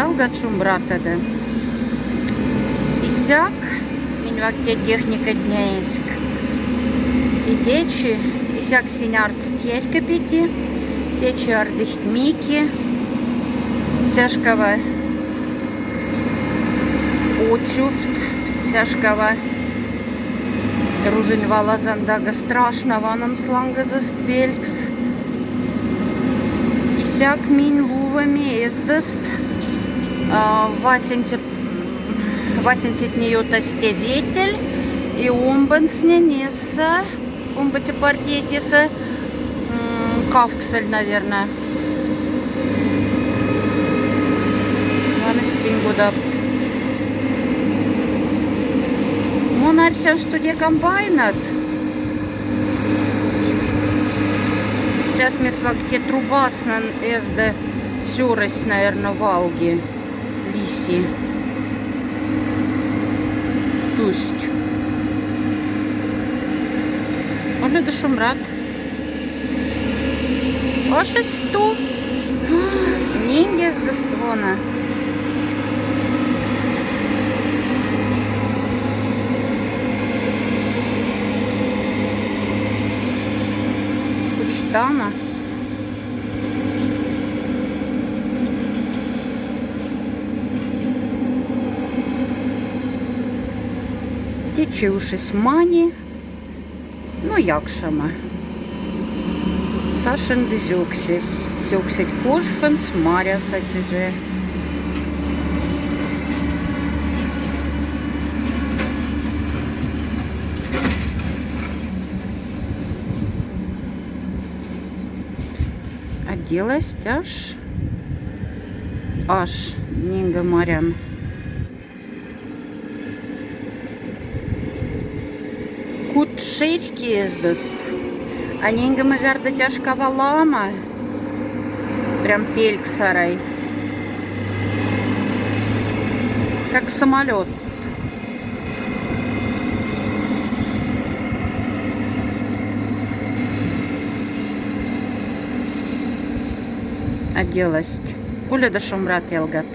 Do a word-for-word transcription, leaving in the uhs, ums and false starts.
Ялгат, шумбратада. Исяк минь вакте техникатне эск. И течи, исяк синь артсть ярко пети, течи ардыхть мики, сяшкава отсюфт, сяшкава рузонь валазан дага страшно ваномс лангаст пелькс. Исяк минь лувоми эздост, а, васенце-, васенцетне ётась те ветель, и омбонстнэнь эса, омбоце партиятнеса, м, кавксоль, наверно. Ванныс синь кодат. Мон арсян, что те комбайнат. Сейчас ми свак те трубаснон эзда сюрось, наверно, валги лиси. Тусть. Уледа шумбрат. Ош эсту. Нинге эздост вона. Кучтама. Течи ушесь мани. Ну, якшама. Сашенди сёксесь. Сёксесь кошфанц, марясать уже. Отделась аш. Аш, нинге марян. Кут шерьки эздост. А нинге ма зярдо тяжка валама. Прям пелькс арай. Как самолёт. Отделась. Уледа шумбрат, ялгат.